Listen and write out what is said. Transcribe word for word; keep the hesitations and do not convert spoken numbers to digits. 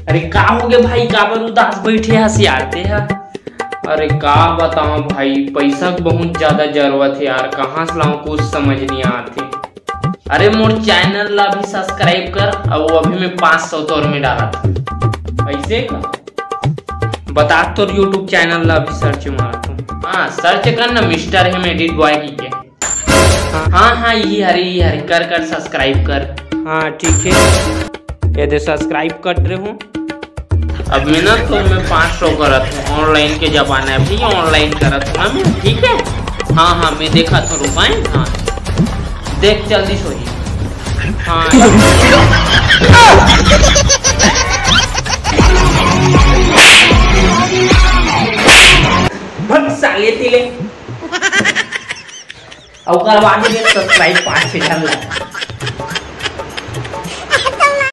अरे का होगे भाई, काबर उदास बइठे हस यार तें हा? अरे का बतावं भाई, पइसा के बहुत ज्यादा जरूरत हे यार, कहाँ से लाऊं कुछ समझ नइ आत हे। अरे मोर channel ला अभी subscribe कर, अउ अभी मैं पाँच सौ तोर में डालत हंव। अइसे का? बता तोर YouTube channel ला अभी search मारत हंव। हाँ, search कर ना, Mister M Edit Boy कहिके। हाँ, हाँ, इही हरे, इही हरे, कर, कर, subscribe कर। हाँ, ठीक हे, ये दे subscribe कर रहे हंव। अब मैं ना तोर में पाँच सौ करत हंव, online के जमाना हे भइया, online करत हंव ना मैं, ठीक हे? हाँ, हाँ, मैं देखत हंव, रुका, हाँ, देख जल्दी से होही। हाँ। भग साले तिले। अउ करवा दे subscribe पाँच छह झन ला।